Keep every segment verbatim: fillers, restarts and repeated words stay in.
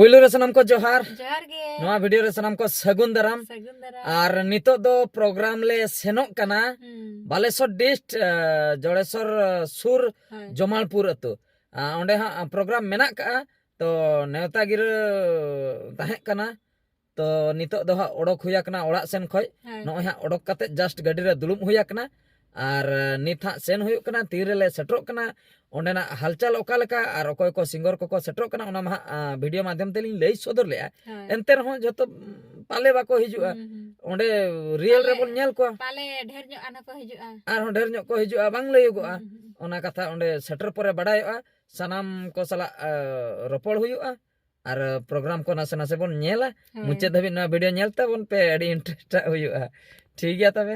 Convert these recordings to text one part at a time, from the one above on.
ᱯᱩᱭᱞᱩ ᱨᱮ ᱥᱟᱱᱟᱢ ᱠᱚ ᱡᱚᱦᱟᱨ᱾ ᱡᱚᱦᱟᱨ ᱜᱮ᱾ ᱱᱚᱣᱟ ᱵᱷᱤᱰᱤᱭᱳ ᱨᱮ ᱥᱟᱱᱟᱢ ᱠᱚ ᱥᱟᱹᱜᱩᱱ ᱫᱟᱨᱟᱢ᱾ ᱥᱟᱹᱜᱩᱱ ᱫᱟᱨᱟᱢ᱾ ᱟᱨ ᱱᱤᱛᱚᱜ ᱫᱚ ᱯᱨᱳᱜᱨᱟᱢ ᱞᱮ ᱥᱮᱱᱚᱜ ᱠᱟᱱᱟ ᱦᱩᱸ᱾ ᱵᱟᱞᱮᱥᱚᱨ ᱰᱤᱥᱴ ᱡᱚᱲᱮᱥᱚᱨ ᱥᱩᱨ ᱦᱳᱭ᱾ ᱡᱚᱢᱟᱞᱯᱩᱨ ᱟᱹᱛᱩ᱾ ᱟᱨ ᱚᱸᱰᱮ ᱦᱟᱸᱜ ᱯᱨᱳᱜᱨᱟᱢ ᱢᱮᱱᱟᱜ ᱠᱟᱜᱼᱟ᱾ ᱛᱚ ᱱᱮᱣᱛᱟ ᱜᱤᱨᱟᱹ ᱛᱟᱦᱮᱸ ᱠᱟᱱᱟ᱾ ᱛᱚ ᱱᱤᱛᱚᱜ ᱫᱚ ᱦᱟᱸᱜ ᱚᱰᱚᱠ ᱦᱩᱭ ᱟᱠᱟᱱᱟ ᱚᱲᱟᱜ ᱥᱮᱱ ᱠᱷᱚᱡ᱾ ᱦᱳᱭ᱾ ᱱᱚᱜᱼᱚᱭ ᱦᱟᱸᱜ ᱚᱰᱚᱠ ᱠᱟᱛᱮ ᱡᱟᱥᱴ ᱜᱟᱹᱰᱤ ᱨᱮ ᱫᱩᱲᱩᱵ ᱦᱩᱭ ᱟᱠᱟᱱᱟ᱾ ᱟᱨ ᱱᱤᱛ ᱦᱟᱸᱜ ᱥᱮᱱ ᱦᱩᱭᱩᱜ ᱠᱟᱱᱟ, ᱛᱤᱱ ᱨᱮᱞᱮ ᱥᱮᱴᱮᱨᱚᱜ ᱠᱟᱱᱟ, ᱚᱸᱰᱮᱱᱟᱜ ᱦᱟᱞᱪᱟᱞ ᱚᱠᱟ ᱞᱮᱠᱟ ᱟᱨ ᱚᱠᱚᱭ ᱠᱚ ᱥᱤᱝᱜᱚᱨ ᱠᱚᱠᱚ ᱥᱮᱴᱮᱨᱚᱜ ᱠᱟᱱᱟ, ᱚᱱᱟ ᱢᱟ ᱦᱟᱸᱜ ᱵᱷᱤᱰᱤᱭᱳ ᱢᱟᱫᱽᱫᱷᱚᱢ ᱛᱮᱞᱤᱧ ᱞᱟᱹᱭ ᱥᱚᱫᱚᱨ ᱞᱮᱜᱼᱟ᱾ ᱦᱳᱭ᱾ ᱮᱱᱛᱮ ᱨᱮᱦᱚᱸ ᱡᱷᱚᱛᱚ ᱯᱟᱞᱮ ᱵᱟᱠᱚ ᱦᱤᱡᱩᱜᱼᱟ᱾ ᱦᱩᱸ, ᱦᱩᱸ᱾ ᱚᱸᱰᱮ ᱨᱤᱭᱮᱞ ᱯᱟᱞᱮ- ᱨᱮᱵᱚᱱ ᱧᱮᱞ ᱠᱚᱣᱟ᱾ ᱯᱟᱞᱮ ᱰᱷᱮᱨ ᱧᱚᱜ ᱟᱨᱦᱚᱸ ᱠᱚ ᱦᱤᱡᱩᱜᱼᱟ᱾ ᱟᱨᱦᱚᱸ ᱰᱷᱮᱨ ᱧᱚᱜ ᱠᱚ ᱦᱤᱡᱩᱜᱼᱟ, ᱵᱟᱝ ᱞᱟᱹᱭᱚᱜᱚᱜᱼᱟ᱾ ᱦᱩᱸ, ᱦᱩᱸ᱾ ᱚᱱᱟ ᱠᱟᱛᱷᱟ ᱚᱸᱰᱮ ᱥᱮᱴᱮᱨ ᱯᱚᱨᱮ ᱵᱟᱰᱟᱭᱚᱜᱼᱟ᱾ ᱥᱟᱱᱟᱢ ᱠᱚ ᱥᱟᱞᱟᱜ ᱟ, ᱨᱚᱯᱚᱲ ᱦᱩᱭᱩᱜᱼᱟ᱾ ᱟᱨ ᱯᱨᱳᱜᱨᱟᱢ ᱠᱚ ᱱᱟᱥᱮ ᱱᱟᱥᱮ ᱵᱚᱱ ᱧᱮᱞᱟ᱾ ᱦᱳᱭ᱾ ᱢᱩᱪᱟᱹᱫ ᱫᱷᱟᱹᱵᱤᱡ ᱱᱚᱣᱟ ᱵᱷᱤᱰᱤᱭᱳ ᱧᱮᱞ ᱛᱟᱵᱚᱱ ᱯᱮ, ᱟᱹᱰᱤ ᱤᱱᱴᱟᱨᱮᱥᱴ ᱦᱩᱭᱩᱜᱼᱟ᱾ ᱴᱷᱤᱠ ᱜᱮᱭᱟ ᱛᱚᱵᱮ᱾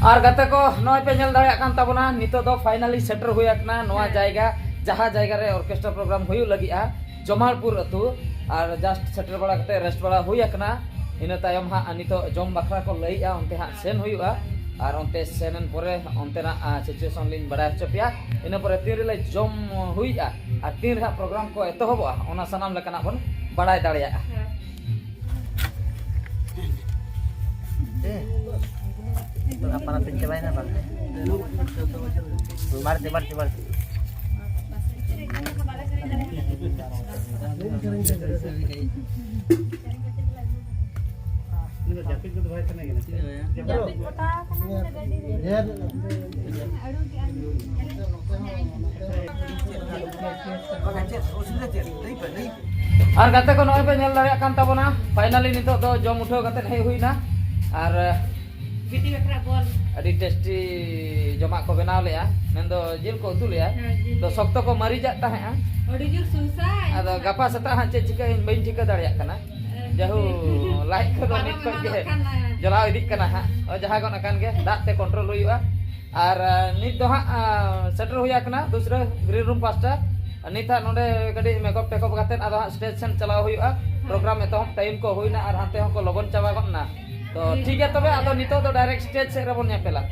ᱟᱨ ᱜᱟᱛᱮ ᱠᱚ, ᱱᱚᱜᱼᱚᱭ ᱯᱮ ᱧᱮᱞ ᱫᱟᱲᱮᱭᱟᱜ ᱠᱟᱱ ᱛᱟᱵᱚᱱᱟ, ᱱᱤᱛᱚᱜ ᱫᱚ ᱯᱷᱟᱭᱱᱟᱞᱤ ᱥᱮᱴᱮᱨ ᱦᱩᱭ ᱟᱠᱟᱱᱟ ᱱᱚᱣᱟ ᱦᱮᱸ᱾ ᱡᱟᱭᱜᱟ, ᱡᱟᱦᱟᱸ ᱡᱟᱭᱜᱟ ᱨᱮ ᱚᱨᱠᱮᱥᱴᱨᱟ ᱯᱨᱳᱜᱨᱟᱢ ᱦᱩᱭᱩᱜ ᱞᱟᱹᱜᱤᱫᱼᱟ, ᱡᱚᱢᱟᱞᱯᱩᱨ ᱟᱹᱛᱩ᱾ ᱟᱨ ᱡᱟᱥᱴ ᱥᱮᱴᱮᱨ ᱵᱟᱲᱟ ᱠᱟᱛᱮ ᱨᱮᱥᱴ ᱵᱟᱲᱟ ᱦᱩᱭ ᱟᱠᱟᱱᱟ᱾ ᱤᱱᱟᱹ ᱛᱟᱭᱚᱢ ᱦᱟᱸᱜ ᱱᱤᱛᱚᱜ ᱡᱚᱢ ᱵᱟᱠᱷᱨᱟ ᱠᱚ ᱞᱟᱹᱭᱮᱜᱼᱟ, ᱚᱱᱛᱮ ᱦᱟᱸᱜ ᱥᱮᱱ ᱦᱩᱭᱩᱜᱼᱟ᱾ ᱟᱨ ᱚᱱᱛᱮ ᱥᱮᱱ ᱮᱱ ᱯᱚᱨᱮ ᱚᱱᱛᱮᱱᱟᱜ ᱥᱤᱪᱩᱭᱮᱥᱚᱱ ᱞᱤᱧ ᱵᱟᱲᱟᱭ ᱦᱚᱪᱚ ᱯᱮᱭᱟ᱾ ᱤᱱᱟᱹ ᱯᱚᱨᱮ ᱛᱤᱱ ᱨᱮᱞᱮ ᱡᱚᱢ ᱦᱩᱭᱩᱜᱼᱟ ᱟᱨ ᱛᱤᱱ ᱨᱮ ᱦᱟᱸᱜ ᱯᱨᱳᱜᱨᱟᱢ ᱠᱚ ᱮᱛᱚᱦᱚᱵᱚᱜᱼᱟ, ᱚᱱᱟ ᱥᱟᱱᱟᱢ ᱞᱮᱠᱟᱱᱟᱜ ᱵᱚᱱ ᱵᱟᱲᱟᱭ ᱫᱟᱲᱮᱭᱟᱜᱼᱟ᱾ ᱟᱯᱟᱱ ᱟᱹᱯᱤᱱ ᱪᱟᱵᱟᱭᱮᱱᱟ ᱵᱟᱝ? ᱵᱟᱹᱲᱛᱤ, ᱵᱟᱹᱲᱛᱤ, ᱵᱟᱹᱲᱛᱤ᱾ ᱟᱨ ᱜᱟᱛᱮ ᱠᱚ, ᱱᱚᱜᱼᱚᱭ ᱯᱮ ᱧᱮᱞ ᱫᱟᱲᱮᱭᱟᱜ ᱠᱟᱱ ᱛᱟᱵᱚᱱᱟ, ᱯᱷᱟᱭᱱᱟᱞᱤ ᱱᱤᱛᱚᱜ ᱫᱚ ᱡᱚᱢ ᱩᱴᱷᱟᱹᱣ ᱠᱟᱛᱮ ᱦᱮᱡ ᱦᱩᱭᱱᱟ᱾ ᱟᱨ ᱵᱤᱴᱤ ᱵᱟᱠᱷᱨᱟ ᱵᱚᱞ᱾ ᱟᱹᱰᱤ ᱴᱮᱥᱴᱤ ᱡᱚᱢᱟᱜ ᱠᱚ ᱵᱮᱱᱟᱣ ᱞᱮᱜᱼᱟ, ᱢᱮᱱᱫᱚ ᱡᱤᱞ ᱠᱚ ᱩᱛᱩ ᱞᱮᱜᱼᱟ᱾ ᱦᱮᱸ, ᱡᱤᱞ ᱫᱚ ᱠᱚ᱾ ᱥᱚᱠᱛᱚ ᱠᱚ ᱢᱟᱹᱨᱤᱪᱟᱜ ᱛᱟᱦᱮᱸᱜᱼᱟ᱾ ᱟᱹᱰᱤ ᱡᱳᱨ ᱥᱚᱝᱥᱟ᱾ ᱟᱫᱚ ᱜᱟᱯᱟ ᱥᱮᱛᱟᱜ ᱦᱟᱸᱜ ᱪᱮᱫ ᱪᱤᱠᱟᱹᱭᱟᱹᱧ ᱵᱟᱹᱧ ᱴᱷᱤᱠᱟᱹ ᱫᱟᱲᱮᱭᱟᱜ ᱠᱟᱱᱟ᱾ ᱡᱟᱦᱩ, ᱞᱟᱡ ᱠᱚᱫᱚ ᱯᱟᱨᱚᱢ ᱱᱤᱛ ᱠᱷᱚᱡ ᱜᱮ ᱮᱢᱟᱱᱚᱜ ᱠᱟᱱᱟ᱾ ᱡᱚᱞᱟᱣ ᱤᱫᱤᱜ ᱠᱟᱱᱟ ᱦᱟᱸᱜ᱾ ᱚ, ᱡᱟᱦᱟᱸ ᱜᱚᱱ ᱟᱠᱟᱱ ᱜᱮ, ᱫᱟᱜ ᱛᱮ ᱠᱚᱱᱴᱨᱳᱞ ᱦᱩᱭᱩᱜᱼᱟ᱾ ᱟᱨ ᱟ, ᱱᱤᱛ ᱫᱚ ᱦᱟᱸᱜ ᱟ, ᱥᱮᱴᱮᱨ ᱦᱩᱭ ᱟᱠᱟᱱᱟ ᱫᱩᱥᱨᱟᱹ ᱜᱨᱤᱱ ᱨᱩᱢ ᱯᱟᱥᱴᱟ᱾ ᱱᱤᱛ ᱦᱟᱸᱜ ᱱᱚᱰᱮ ᱠᱟᱹᱴᱤᱡ ᱢᱮᱠᱟᱯ ᱴᱮᱠᱟᱯ ᱠᱟᱛᱮᱫ ᱟᱫᱚ ᱦᱟᱸᱜ ᱥᱴᱮᱡᱽ ᱥᱮᱱ ᱪᱟᱞᱟᱣ ᱦᱩᱭᱩᱜᱼᱟ᱾ ᱯᱨᱳᱜᱨᱟᱢ ᱮᱛᱚᱦᱚᱵ ᱴᱟᱭᱤᱢ ᱠᱚ ᱦᱩᱭᱱᱟ ᱟᱨ ᱦᱟᱱᱛᱮ ᱦᱚᱸᱠᱚ ᱞᱚᱜᱚᱱ ᱪᱟᱵᱟ ᱜᱚᱫ ᱱᱟ᱾ ᱛᱚ ᱴᱷᱤᱠ ᱜᱮᱭᱟ, ᱛᱚᱵᱮ ᱟᱫᱚ ᱱᱤᱛᱚᱜ ᱫᱚ ᱰᱟᱭᱨᱮᱠᱴ ᱥᱴᱮᱡ ᱥᱮᱫ ᱨᱮᱵᱚᱱ ᱧᱮᱯᱮᱞᱟ᱾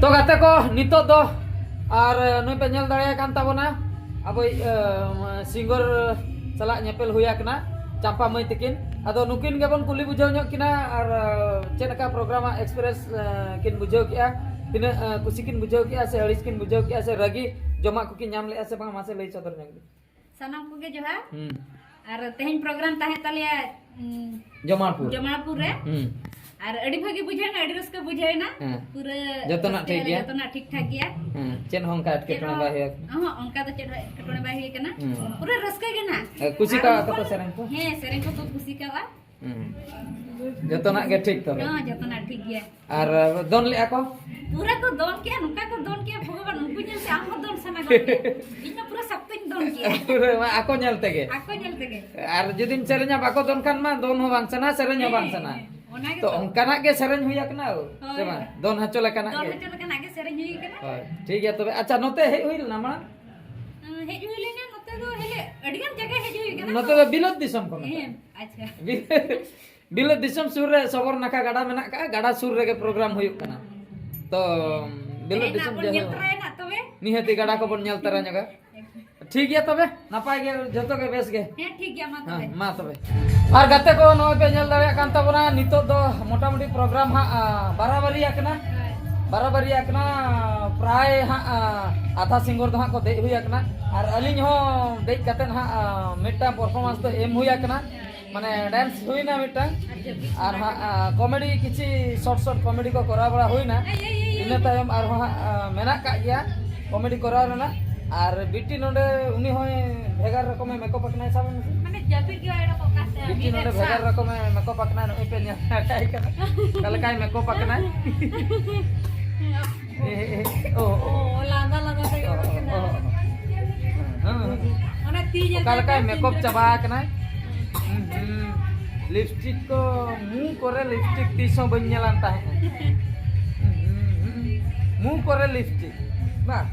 ᱛᱚ ᱜᱟᱛᱮ ᱠᱚ, ᱱᱤᱛᱚᱜ ᱫᱚ ᱟᱨ ᱱᱩᱭ ᱯᱮ ᱧᱮᱞ ᱫᱟᱲᱮᱭᱟᱭ ᱠᱟᱱ ᱛᱟᱵᱚᱱᱟ, ᱟᱵᱚᱭᱤᱡ ᱥᱤᱝᱜᱚᱨ ᱥᱟᱞᱟᱜ ᱧᱮᱯᱮᱞ ᱦᱩᱭ ᱟᱠᱟᱱᱟ, ᱪᱟᱢᱯᱟ ᱢᱟᱹᱭ ᱛᱟᱹᱠᱤᱱ᱾ ᱟᱫᱚ ᱱᱩᱠᱤᱱ ᱜᱮᱵᱚᱱ ᱠᱩᱞᱤ ᱵᱩᱡᱷᱟᱹᱣ ᱧᱚᱜ ᱠᱤᱱᱟ ᱟᱨ ᱪᱮᱫ ᱞᱮᱠᱟ ᱯᱨᱳᱜᱨᱟᱢ ᱮᱠᱥᱯᱨᱮᱥ ᱠᱤᱱ ᱵᱩᱡᱷᱟᱹᱣ ᱠᱮᱜᱼᱟ, ᱛᱤᱱᱟᱹᱜ ᱠᱩᱥᱤ ᱠᱤᱱ ᱵᱩᱡᱷᱟᱹᱣ ᱠᱮᱜᱼᱟ ᱥᱮ ᱟᱹᱲᱤᱥ ᱠᱤᱱ ᱵᱩᱡᱷᱟᱹᱣ ᱠᱮᱜᱼᱟ ᱥᱮ ᱨᱟᱹᱜᱤ ᱡᱚᱢᱟᱜ ᱠᱚᱠᱤᱱ ᱧᱟᱢ ᱞᱮᱜᱼᱟ ᱥᱮ ᱵᱟᱝ, ᱢᱟᱥᱮ ᱞᱟᱹᱭ ᱥᱚᱫᱚᱨ ᱧᱚᱜ ᱵᱤᱱ᱾ ᱥᱟᱱᱟᱢ ᱠᱚᱜᱮ ᱡᱚᱦᱟᱨ᱾ ᱦᱩᱸ᱾ ᱟᱨ ᱛᱮᱦᱮᱧ ᱯᱨᱳᱜᱨᱟᱢ ᱛᱟᱦᱮᱸ ᱛᱟᱞᱮᱭᱟ, ᱩᱸ, ᱡᱚᱢᱟᱲᱯᱩᱨ᱾ ᱡᱚᱢᱟᱲᱯᱩᱨ ᱨᱮ᱾ ᱦᱩᱸ᱾ ᱟᱨ ᱟᱹᱰᱤ ᱵᱷᱟᱹᱜᱤ ᱵᱩᱡᱷᱟᱹᱣ ᱮᱱᱟ, ᱟᱹᱰᱤ ᱨᱟᱹᱥᱠᱟᱹ ᱵᱩᱡᱷᱟᱹᱣ ᱮᱱᱟ᱾ ᱦᱮᱸ᱾ ᱯᱩᱨᱟᱹ ᱡᱚᱛᱚᱱᱟᱜ ᱨᱟᱹᱥᱠᱟᱹ ᱴᱷᱤᱠ ᱜᱮᱭᱟ? ᱡᱚᱛᱚᱱᱟᱜ ᱴᱷᱤᱠ ᱴᱷᱟᱠ ᱜᱮᱭᱟ᱾ ᱦᱮᱸ, ᱪᱮᱫ ᱦᱚᱸ ᱚᱱᱠᱟ ᱮᱴᱠᱮᱴᱚᱬᱮ ᱵᱟᱭ ᱦᱩᱭ ᱟᱠᱟᱱᱟ? ᱦᱚᱸ, ᱚᱱᱠᱟ ᱫᱚ ᱪᱮᱫ ᱦᱚᱸ ᱮᱴᱠᱮᱴᱚᱬᱮ ᱵᱟᱭ ᱦᱩᱭ ᱟᱠᱟᱱᱟ᱾ ᱦᱮᱸ᱾ ᱯᱩᱨᱟᱹ ᱨᱟᱹᱥᱠᱟᱹ ᱜᱮ ᱱᱟ᱾ ᱦᱮᱸ, ᱠᱩᱥᱤ ᱟᱨ ᱠᱟᱣᱟ ᱠᱚ ᱛᱚ ᱥᱮᱨᱮᱧ ᱠᱚ? ᱦᱮᱸ, ᱥᱮᱨᱮᱧ ᱠᱚᱠᱚ ᱠᱩᱥᱤ ᱠᱟᱣᱟ᱾ ᱦᱩᱸ᱾ ᱡᱚᱛᱚᱱᱟᱜ ᱜᱮ ᱴᱷᱤᱠ ᱛᱚᱵᱮ? ᱦᱚᱸ, ᱡᱚᱛᱚᱱᱟᱜ ᱴᱷᱤᱠ ᱜᱮᱭᱟ᱾ ᱟᱨ, ᱫᱚᱱ ᱞᱮᱜᱼᱟ ᱠᱚ? ᱯᱩᱨᱟᱹ ᱠᱚ ᱫᱚᱱ ᱠᱮᱜᱼᱟ, ᱱᱚᱝᱠᱟ ᱠᱚ ᱫᱚᱱ ᱠᱮᱜᱼᱟ, ᱵᱷᱚᱜᱚᱵᱟᱱ, ᱩᱱᱠᱩ ᱧᱮᱞ ᱛᱮ ᱟᱢ ᱦᱚᱸ ᱫᱚᱱ ᱥᱟᱱᱟ ᱜᱚᱫ ᱢᱮᱭᱟ᱾ ᱤᱧ ᱢᱟ ᱯᱩᱨᱟᱹ ᱥᱚᱠᱛᱚᱧ ᱫᱚᱱ ᱠᱮᱜᱼᱟ᱾ ᱯᱩᱨᱟᱹ ᱢᱟ ᱟᱠᱚ ᱧᱮᱞ ᱛᱮᱜᱮ᱾ ᱟᱠᱚ ᱧᱮᱞ ᱛᱮᱜᱮ᱾ ᱟᱨ ᱡᱩᱫᱤᱢ ᱥᱮᱨᱮᱧᱟ, ᱵᱟᱠᱚ ᱫᱚᱱ ᱠᱷᱟᱱ ᱢᱟ ᱫᱚᱱ ᱦᱚᱸ ᱵᱟᱝ ᱥᱟᱱᱟ, ᱥᱮᱨᱮᱧ ᱦᱚᱸ ᱵᱟᱝ ᱥᱟᱱᱟ᱾ ᱦᱮᱸ, ᱚᱱᱟ ᱛᱚ, ᱜᱮᱛᱚ᱾ ᱚᱱᱠᱟᱱᱟᱜ ᱜᱮ ᱥᱮᱨᱮᱧ ᱦᱩᱭ ᱟᱠᱟᱱᱟ, ᱥᱮ ᱦᱳᱭ᱾ ᱵᱟᱝ? ᱫᱚᱱ ᱦᱚᱪᱚ ᱞᱮᱠᱟᱱᱟᱜ ᱫᱚᱱ ᱜᱮ᱾ ᱦᱚᱪᱚ ᱞᱮᱠᱟᱱᱟᱜ ᱜᱮ ᱥᱮᱨᱮᱧ ᱦᱩᱭ ᱟᱠᱟᱱᱟ᱾ ᱦᱳᱭ, ᱴᱷᱤᱠ ᱜᱮᱭᱟ ᱛᱚᱵᱮ᱾ ᱟᱪᱪᱷᱟ, ᱱᱚᱛᱮ ᱦᱮᱡ ᱦᱩᱭ ᱞᱮᱱᱟ ᱢᱟᱲᱟᱝ? ᱦᱮᱸ, ᱦᱮᱡ ᱦᱩᱭ ᱞᱮᱱᱟ, ᱱᱚᱛᱮ ᱫᱚ ᱦᱮᱡ, ᱟᱹᱰᱤ ᱜᱟᱱ ᱡᱟᱭᱜᱟ ᱦᱮᱡ ᱦᱩᱭ ᱟᱠᱟᱱᱟ᱾ ᱱᱚᱛᱮ ᱫᱚ ᱵᱤᱞᱟᱹᱛ ᱫᱤᱥᱚᱢ ᱠᱚ ᱢᱮᱛᱟᱜᱼᱟ᱾ ᱦᱮᱸ, ᱟᱪᱪᱷᱟ᱾ ᱵᱤᱞᱟᱹᱛ ᱫᱤᱥᱚᱢ ᱥᱩᱨ ᱨᱮ ᱥᱚᱵᱚᱨ ᱱᱟᱠᱷᱟ ᱜᱟᱰᱟ ᱢᱮᱱᱟᱜ ᱠᱟᱜᱼᱟ, ᱜᱟᱰᱟ ᱥᱩᱨ ᱨᱮᱜᱮ ᱯᱨᱳᱜᱨᱟᱢ ᱦᱩᱭᱩᱜ ᱠᱟᱱᱟ᱾ ᱛᱚ, ᱵᱤᱞᱟᱹᱛ ᱦᱮᱡ ᱱᱟ ᱫᱤᱥᱚᱢ ᱵᱚᱱ ᱡᱮ ᱧᱮᱞ ᱦᱚᱸ᱾ ᱛᱚᱨᱟᱭᱟ ᱱᱟᱜ ᱛᱚᱵᱮ᱾ ᱱᱤᱦᱟᱹᱛᱤ ᱜᱟᱰᱟ ᱠᱚᱵᱚᱱ ᱧᱮᱞ ᱛᱚᱨᱟ ᱧᱚᱜᱟ᱾ ᱴᱷᱤᱠ ᱜᱮᱭᱟ ᱛᱚᱵᱮ, ᱱᱟᱯᱟᱭ ᱜᱮ, ᱡᱚᱛᱚ ᱜᱮ ᱵᱮᱥ ᱜᱮ᱾ ᱦᱮᱸ, ᱴᱷᱤᱠ ᱜᱮᱭᱟ, ᱢᱟ ᱛᱚᱵᱮ᱾ ᱦᱮᱸ, ᱢᱟ ᱛᱚᱵᱮ᱾ ᱟᱨ ᱜᱟᱛᱮ ᱠᱚ, ᱱᱚᱜᱼᱚᱭ ᱯᱮ ᱧᱮᱞ ᱫᱟᱲᱮᱭᱟᱜ ᱠᱟᱱ ᱛᱟᱵᱚᱱᱟ, ᱱᱤᱛᱚᱜ ᱫᱚ ᱢᱚᱴᱟᱢᱩᱴᱤ ᱯᱨᱳᱜᱨᱟᱢ ᱦᱟᱸᱜ, ᱟ, ᱵᱟᱨᱟᱵᱟᱨᱤ ᱟᱠᱟᱱᱟ᱾ ᱦᱳᱭ᱾ ᱵᱟᱨᱟᱵᱟᱨᱤ ᱟᱠᱟᱱᱟ, ᱯᱨᱟᱭ ᱦᱟᱸᱜ, ᱟ, ᱟᱫᱷᱟ ᱥᱤᱝᱜᱚᱨ ᱫᱚ ᱦᱟᱸᱜ ᱠᱚ ᱫᱮᱡ ᱦᱩᱭ ᱟᱠᱟᱱᱟ᱾ ᱟᱨ ᱟᱹᱞᱤᱧ ᱦᱚᱸ ᱫᱮᱡ ᱠᱟᱛᱮᱫ ᱦᱟᱸᱜ, ᱟ, ᱢᱤᱫᱴᱟᱝ ᱯᱟᱨᱯᱷᱚᱨᱢᱮᱱᱥ ᱫᱚ ᱮᱢ ᱦᱩᱭ ᱟᱠᱟᱱᱟ᱾ ᱢᱟᱱᱮ, ᱰᱮᱱᱥ ᱦᱩᱭᱱᱟ ᱢᱤᱫᱴᱟᱝ, ᱟᱨ ᱦᱟᱸᱜ, ᱟ, ᱠᱚᱢᱮᱰᱤ, ᱠᱤᱪᱷᱤ ᱥᱚᱨᱴ ᱥᱚᱨᱴ ᱠᱚᱢᱮᱰᱤ ᱠᱚ ᱠᱚᱨᱟᱣ ᱵᱟᱲᱟ ᱦᱩᱭᱱᱟ᱾ ᱤᱱᱟᱹ ᱛᱟᱭᱚᱢ ᱟᱨᱦᱚᱸ ᱦᱟᱸᱜ, ᱟ, ᱢᱮᱱᱟᱜ ᱠᱟᱜ ᱜᱮᱭᱟ ᱠᱚᱢᱮᱰᱤ ᱠᱚᱨᱟᱣ ᱨᱮᱱᱟᱜ᱾ ᱟᱨ ᱵᱤᱴᱤ ᱱᱚᱰᱮ, ᱩᱱᱤ ᱦᱚᱸᱭ ᱵᱷᱮᱜᱟᱨ ᱨᱚᱠᱚᱢᱮ ᱢᱮᱠᱚᱯ ᱟᱠᱟᱱᱟᱭ, ᱥᱟᱵ ᱢᱮᱥᱮ᱾ ᱢᱟᱱᱮ, ᱡᱟᱹᱯᱤᱫ ᱜᱮ ᱵᱟᱭ ᱩᱰᱩᱠᱚᱜ ᱠᱟᱱ ᱛᱟᱭᱟ, ᱵᱤᱴᱤ ᱢᱤᱫ ᱱᱚᱰᱮ ᱨᱮ ᱵᱷᱮᱜᱟᱨ ᱥᱟᱵ᱾ ᱨᱚᱠᱚᱢᱮ ᱢᱮᱠᱚᱯ ᱟᱠᱟᱱᱟᱭ, ᱱᱚᱜᱼᱚᱭ ᱯᱮ ᱧᱮᱞ ᱫᱟᱲᱮᱭᱟᱭ ᱠᱟᱱᱟ, ᱚᱠᱟ ᱞᱮᱠᱟᱭ ᱢᱮᱠᱚᱯ ᱟᱠᱟᱱᱟᱭ᱾ ᱮ, ᱮ, ᱮ, ᱚ, ᱚ᱾ ᱚ, ᱞᱟᱸᱫᱟ ᱞᱟᱸᱫᱟ ᱛᱮᱜᱮ ᱚ, ᱚᱰᱚᱠ ᱚ, ᱮᱱᱟ᱾ ᱚ, ᱚ᱾ ᱦᱮᱸ, ᱦᱮᱸ᱾ ᱚᱱᱟ ᱛᱤ ᱧᱮᱞ ᱚᱠᱟ ᱛᱮ ᱞᱮᱠᱟᱭ ᱛᱤ ᱢᱮᱠᱚᱯ ᱧᱮᱞ ᱪᱟᱵᱟ ᱛᱮ᱾ ᱟᱠᱟᱱᱟᱭ᱾ ᱦᱩᱸ, ᱦᱩᱸ᱾ ᱞᱤᱯᱥᱴᱤᱠ ᱠᱚ, ᱢᱩ ᱠᱚᱨᱮ ᱞᱤᱯᱥᱴᱤᱠ ᱛᱤᱥ ᱦᱚᱸ ᱵᱟᱹᱧ ᱧᱮᱞᱟᱱ ᱛᱟᱦᱮᱸᱫ᱾ ᱦᱩᱸ, ᱦᱩᱸ, ᱦᱩᱸ᱾ ᱢᱩ ᱠᱚᱨᱮ ᱞᱤᱯᱥᱴᱤᱠ, ᱵᱟᱝ?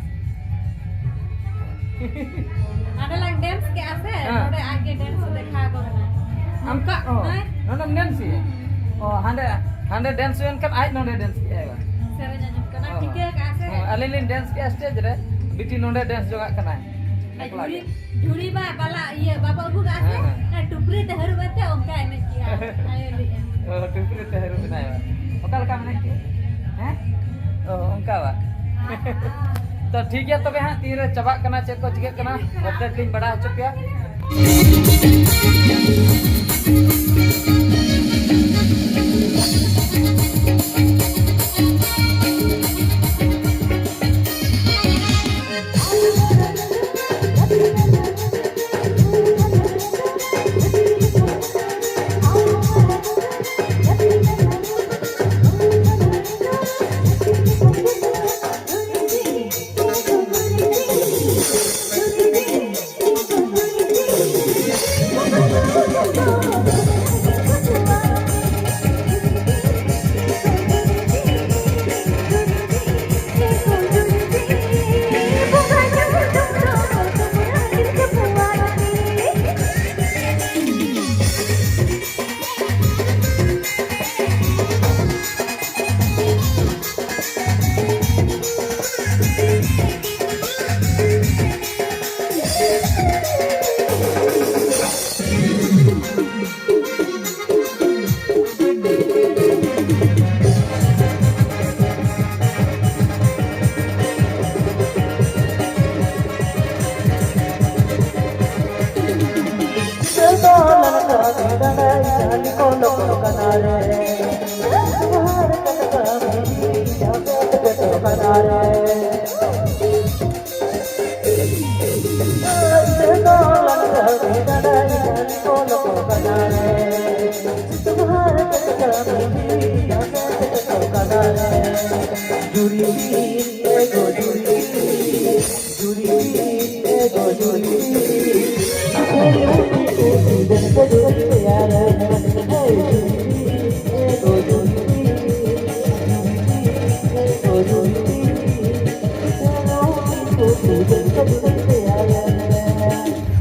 ᱦᱟᱸᱰᱮ ᱞᱟᱝ ᱰᱮᱱᱥ ᱠᱮᱜᱼᱟ ᱥᱮ, ᱦᱮᱸ᱾ ᱱᱚᱰᱮ ᱟᱡ ᱜᱮ ᱰᱮᱱᱥ ᱫᱮᱠᱷᱟᱣ ᱟᱠᱚ ᱠᱟᱱᱟ᱾ ᱟᱢ ᱱᱚᱝᱠᱟ, ᱚ, ᱦᱮᱸ? ᱱᱚᱰᱮᱢ ᱰᱮᱱᱥ ᱜᱮᱭᱟ? ᱦᱩᱸ᱾ ᱚ, ᱦᱟᱸᱰᱮ, ᱦᱟᱸᱰᱮ ᱰᱮᱱᱥ ᱦᱩᱭᱮᱱ ᱠᱷᱟᱱ ᱟᱡ ᱱᱚᱰᱮ ᱰᱮᱱᱥ ᱠᱮᱜᱼᱟᱭ ᱵᱟᱝ? ᱥᱮᱨᱮᱧ ᱟᱸᱡᱚᱢ ᱠᱟᱱᱟ, ᱚ᱾ ᱴᱷᱤᱠᱟᱹ ᱠᱟᱜᱼᱟ ᱥᱮ? ᱦᱮᱸ, ᱟᱹᱞᱤᱧ ᱞᱤᱧ ᱰᱮᱱᱥ ᱠᱮᱜᱼᱟ ᱥᱴᱮᱡᱽ ᱨᱮ, ᱵᱤᱴᱤ ᱱᱚᱰᱮ ᱰᱮᱱᱥ ᱡᱚᱝᱟᱜ ᱠᱟᱱᱟᱭ᱾ ᱮᱠᱞᱟ ᱜᱮ᱾ ᱡᱷᱩᱲᱤ, ᱡᱷᱩᱲᱤ ᱵᱟ ᱵᱟᱞᱟ, ᱤᱭᱟᱹ, ᱵᱟᱵᱟ ᱟᱹᱜᱩ ᱠᱟᱜᱼᱟ ᱥᱮ? ᱦᱮᱸ, ᱦᱮᱸ᱾ ᱚᱱᱟ ᱴᱩᱯᱨᱤ ᱛᱮ ᱦᱟᱹᱨᱩᱵ ᱠᱟᱛᱮ ᱚᱱᱠᱟ ᱮᱱᱮᱡ ᱠᱮᱜᱼᱟ᱾ ᱟᱭᱳ ᱞᱟᱹᱭᱮᱜᱼᱟ᱾ ᱚ, ᱴᱩᱯᱨᱤ ᱛᱮ ᱦᱟᱹᱨᱩᱵ ᱮᱱᱟᱭ ᱵᱟ᱾ ᱚᱠᱟ ᱞᱮᱠᱟᱢ ᱮᱱᱮᱡ ᱠᱮᱜᱼᱟ? ᱦᱮᱸ? ᱚ, ᱚᱱᱠᱟ ᱵᱟ᱾ ᱛᱚ, ᱴᱷᱤᱠ ᱜᱮᱭᱟ ᱛᱚᱵᱮ ᱦᱟᱸᱜ, ᱛᱤᱨᱮ ᱪᱟᱵᱟᱜ ᱠᱟᱱᱟ, ᱪᱮᱫ ᱠᱚ ᱪᱤᱠᱟᱹᱜ ᱠᱟᱱᱟ, update ᱞᱤᱧ ᱵᱟᱲᱟᱭ ᱦᱚᱪᱚ ᱯᱮᱭᱟ᱾